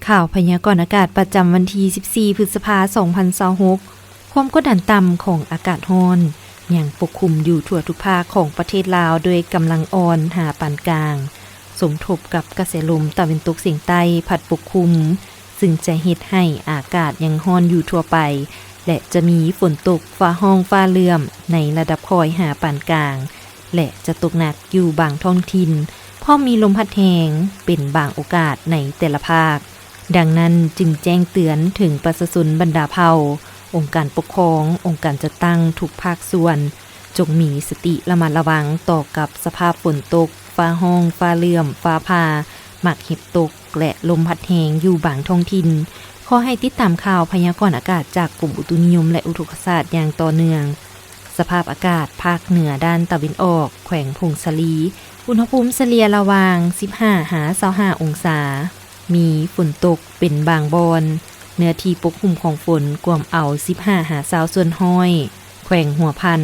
ຂ່າວພະຍາກອນອາກາດປະຈຳວັນທີສິບສີ່ ພຶດສະພາ ສອງພັນຊາວຫົກ. ຄວາມກົດດັນຕ່ຳຂອງອາກາດຮ້ອນຍັງປົກຄຸມຢູ່ທົ່ວທຸກພາກຂອງປະເທດລາວດ້ວຍກຳລັງອ່ອນຫາປານກາງ, ສົມທົບກັບກະແສລົມຕາເວັນຕົກສຽງໃຕ້ພັດປົກຄຸມ, ຊຶ່ງຈະເຮັດໃຫ້ອາກາດຍັງຮ້ອນຢູ່ທົ່ວໄປ ແລະ ຈະມີຝົນຕົກຟ້າຮ້ອງຟ້າເຫຼື້ອມໃນລະດັບຄ່ອຍຫາປານກາງ ແລະ ຈະຕົກໜັກຢູ່ບາງທ້ອງຖິ່ນ, ພ້ອມມີລົມພັດແຮງເປັນບາງໂອກາດໃນແຕ່ລະພາກ. ດັ່ງນັ້ນຈຶ່ງແຈ້ງເຕືອນເຖິງປະຊາຊົນບັນດາເຜົ່າ, ອົງການປົກຄອງ, ອົງການຈັດຕັ້ງທຸກພາກສ່ວນ, ຈົ່ງມີສະຕິລະມັດລະວັງຕໍ່ກັບສະພາບຝົນຕົກ, ຟ້າຮ້ອງ, ຟ້າເຫຼື້ອມ, ຟ້າຜ່າ, ໝາກເຫັບຕົກ ແລະ ລົມພັດແຮງຢູ່ບາງທ້ອງຖິ່ນ. ຂໍໃຫ້ຕິດຕາມຂ່າວພະຍາກອນອາກາດຈາກກົມອຸຕຸນິຍົມ ແລະ ອຸທົກກະສາດຢ່າງຕໍ່ເນື່ອງ. ສະພາບອາກາດພາກເໜືອດ້ານຕາເວັນອອກ, ແຂວງຜົ້ງສາລີ, ອຸນຫະພູມສະເລ່ຍລະຫວ່າງສິບຫ້າຫາຊາວຫ້າອົງສາ, ມີຝົນຕົກເປັນບາງບ່ອນ, ເນື້ອທີ່ປົກຫຸ້ມຂອງຝົນກວມເອົາສິບຫ້າຫາຊາວສ່ວນຮ້ອຍ. ແຂວງຫົວພັນ,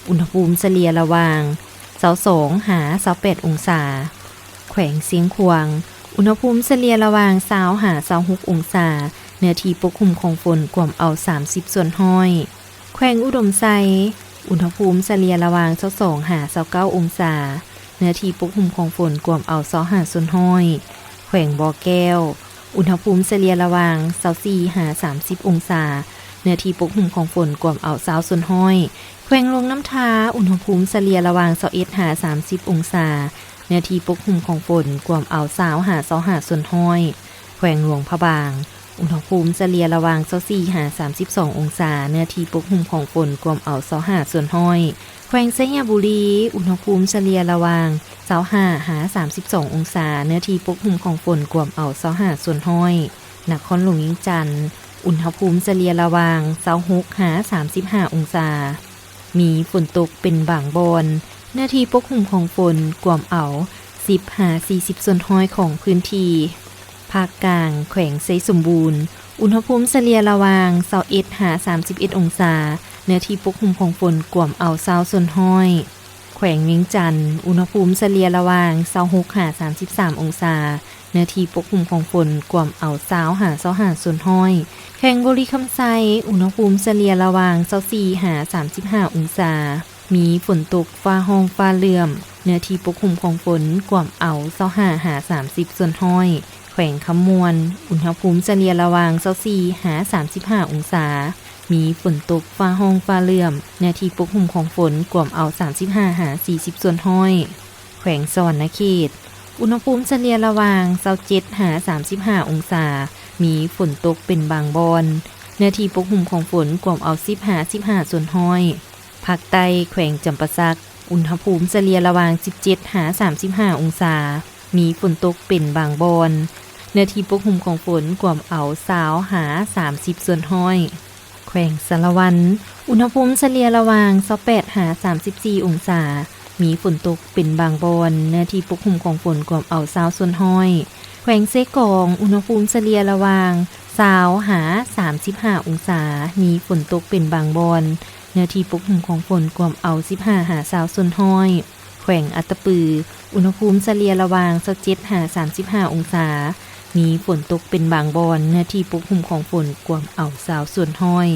ອຸນຫະພູມສະເລ່ຍລະຫວ່າງຊາວສອງຫາຊາວແປດອົງສາ. ແຂວງຊຽງຂວາງ, ອຸນຫະພູມສະເລ່ຍລະຫວ່າງຊາວຫາຊາວຫົກອົງສາ, ເນື້ອທີ່ປົກຫຸ້ມຂອງຝົນກວມເອົາສາມສິບສ່ວນຮ້ອຍ. ແຂວງອຸດົມໄຊ, ອຸນຫະພູມສະເລ່ຍລະຫວ່າງຊາວສອງຫາຊາວເກົ້າອົງສາ, ເນື້ອທີ່ປົກຫຸ້ມຂອງຝົນກວມເອົາຊາວຫ້າສ່ວນຮ້ອຍ. ແຂວງບໍ່ແກ້ວ, ອຸນຫະພູມສະເລ່ຍລະຫວ່າງຊາວສີ່ຫາສາມສິບອົງສາ, ເນື້ອທີ່ປົກຫຸ້ມຂອງຝົນກວມເອົາຊາວສ່ວນຮ້ອຍ. ແຂວງຫຼວງນ້ຳທາ, ອຸນຫະພູມສະເລ່ຍລະຫວ່າງຊາວເອັດຫາສາມສິບອົງສາ, ເນື້ອທີ່ປົກຫຸ້ມຂອງຝົນກວມເອົາຊາວຫາຊາວຫ້າສ່ວນຮ້ອຍ. ແຂວງຫຼວງພະບາງ, ອຸນຫະພູມສະເລ່ຍລະຫວ່າງຊາວສີ່ຫາສາມສິບສອງອົງສາ, ເນື້ອທີ່ປົກຫຸ້ມຂອງຝົນກວມເອົາຊາວຫ້າສ່ວນຮ້ອຍ. ແຂວງໄຊຍະບູລີ, ອຸນຫະພູມສະເລ່ຍລະຫວ່າງຊາວຫ້າຫາສາມສິບສອງອົງສາ, ເນື້ອທີ່ປົກຫຸ້ມຂອງຝົນກວມເອົາຊາວຫ້າສ່ວນຮ້ອຍ. ນະຄອນຫຼວງວຽງຈັນ, ອຸນຫະພູມສະເລ່ຍລະຫວ່າງຊາວຫົກຫາສາມສິບຫ້າອົງສາ, ມີຝົນຕົກເປັນບາງບ່ອນ, ເນື້ອທີ່ປົກຫຸ້ມຂອງຝົນກວມເອົາສິບຫາສີ່ສິບສ່ວນຮ້ອຍຂອງພື້ນທີ່. ພາກກາງ, ແຂວງໄຊສົມບູນ, ອຸນຫະພູມສະເລ່ຍລະຫວ່າງຊາວເອັດຫາສາມສິບເອັດອົງສາ, ເນື້ອທີ່ປົກຫຸ້ມຂອງຝົນກວມເອົາຊາວສ່ວນຮ້ອຍ. ແຂວງວຽງຈັນ, ອຸນຫະພູມສະເລ່ຍລະຫວ່າງຊາວຫົກຫາສາມສິບສາມອົງສາ, ເນື້ອທີ່ປົກຫຸ້ມຂອງຝົນກວມເອົາຊາວຫາຊາວຫ້າສ່ວນຮ້ອຍ. ແຂວງບໍລິຄຳໄຊ, ອຸນຫະພູມສະເລ່ຍລະຫວ່າງຊາວສີ່ຫາສາມສິບຫ້າອົງສາ, ມີຝົນຕົກ, ຟ້າຮ້ອງ, ຟ້າເຫຼື້ອມ, ເນື້ອທີ່ປົກຫຸ້ມຂອງຝົນກວມເອົາຊາວຫ້າຫາສາມສິບສ່ວນຮ້ອຍ. ແຂວງຄຳມ່ວນ, ອຸນຫະພູມສະເລ່ຍລະຫວ່າງຊາວສີ່ຫາສາມສິບຫ້າອົງສາ, ມີຝົນຕົກ, ຟ້າຮ້ອງ, ຟ້າເຫຼື້ອມ, ເນື້ອທີ່ປົກຫຸ້ມຂອງຝົນກວມເອົາສາມສິບຫ້າຫາສີ່ສິບສ່ວນຮ້ອຍ. ແຂວງສະຫວັນນະເຂດ, ອຸນຫະພູມສະເລ່ຍລະຫວ່າງຊາວເຈັດຫາສາມສິບຫ້າອົງສາ, ມີຝົນຕົກເປັນບາງບ່ອນ, ເນື້ອທີ່ປົກຫຸ້ມຂອງຝົນກວມເອົາສິບຫາສິບຫ້າສ່ວນຮ້ອຍ. ພາກໃຕ້, ແຂວງຈຳປາສັກ, ອຸນຫະພູມສະເລ່ຍລະຫວ່າງສິບເຈັດຫາສາມສິບຫ້າອົງສາ, ມີຝົນຕົກເປັນບາງບ່ອນ, ເນື້ອທີ່ປົກຫຸ້ມຂອງຝົນກວມເອົາຊາວຫາສາມສິບສ່ວນຮ້ອຍ. ແຂວງສາລະວັນ, ອຸນຫະພູມສະເລ່ຍລະຫວ່າງຊາວແປດຫາສາມສິບສີ່ອົງສາ, ມີຝົນຕົກເປັນບາງບ່ອນ, ເນື້ອທີ່ປົກຫຸ້ມຂອງຝົນກວມເອົາຊາວສ່ວນຮ້ອຍ. ແຂວງເຊກອງ, ອຸນຫະພູມສະເລ່ຍລະຫວ່າງຊາວຫາສາມສິບຫ້າອົງສາ, ມີຝົນຕົກເປັນບາງບ່ອນ, ເນື້ອທີ່ປົກຫຸ້ມຂອງຝົນກວມເອົາສິບຫ້າຫາຊາວສ່ວນຮ້ອຍ. ແຂວງອັດຕະປື, ອຸນຫະພູມສະເລ່ຍລະຫວ່າງຊາວເຈັດຫາສາມສິບຫ້າອົງສາ, ມີຝົນຕົກເປັນບາງບ່ອນ, ເນື້ອທີ່ປົກຫຸ້ມຂອງຝົນກວມເອົາຊາວສ່ວນຮ້ອຍ.